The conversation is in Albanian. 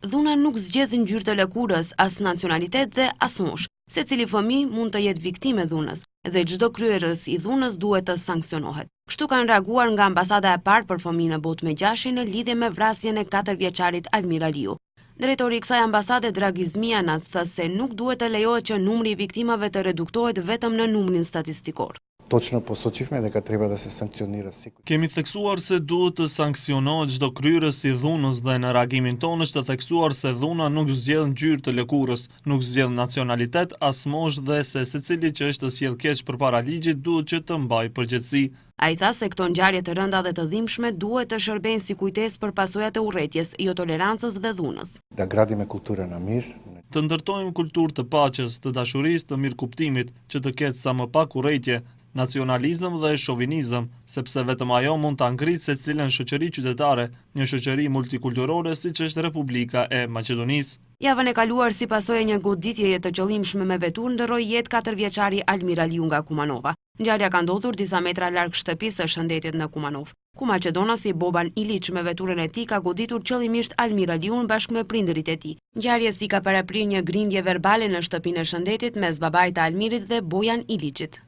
Dhuna nuk zgjedh ngjyrë të lëkurës, as nacionalitet dhe as moshë. Secili fëmijë mund të jetë viktimë e dhunës dhe çdo kryerës i dhunës duhet të sanksionohet. Kështu kanë reaguar nga ambasada e parë për fëmijë në botë me Gjashin në lidhje me vrasjen e katërvjeçarit Almir Aliu. Drejtori i kësaj ambasade Dragi Zmijanac tha se nuk duhet të lejohet që numri i viktimave të reduktohet vetëm në numrin statistikor. Точно посочивме дека треба да се санкционира секој. Kemi theksuar se duhet të sanksionohet çdo kryerës i dhunës dhe në reagimin tonë është theksuar se dhuna nuk zgjedh ngjyrë të lëkurës, nuk zgjedh nacionalitet, as moshë dhe se secili që është sjellë keq përpara ligjit duhet që të mbajë përgjegjësi. Ai tha se këto ngjarje të rënda dhe të dhimbshme duhet të shërbejnë si kujtesë për pasojat e urrejtjes, jotolerancës dhe dhunës. Да градиме култура на мир. Të ndërtojmë kulturë të paqes, të dashurisë, të mirëkuptimit, që të ketë sa më pak urrejtje, nacionalizëm dhe shovinizëm, sepse vetëm ajo mund ta ngritë secilën shoqëri qytetare, një shoqëri multikulturore siç është Republika e Maqedonisë. Javën e kaluar si pasojë e një goditjeje të qëllimshme me veturë ndërroi jetë katërvjeçari Almir Aliu nga Kumanova. Ngjarja ka ndodhur disa metra larg shtëpisë së shëndetit në Kumanovë, ku maqedonasi Boban Iliç me veturën e tij ka goditur qëllimisht Almir Aliun bashkë me prindërit e tij. Ngjarjes i ka paraprirë një grindje verbale në shtëpinë e shëndetit mes babait të Almirit dhe Bojan Iliçit.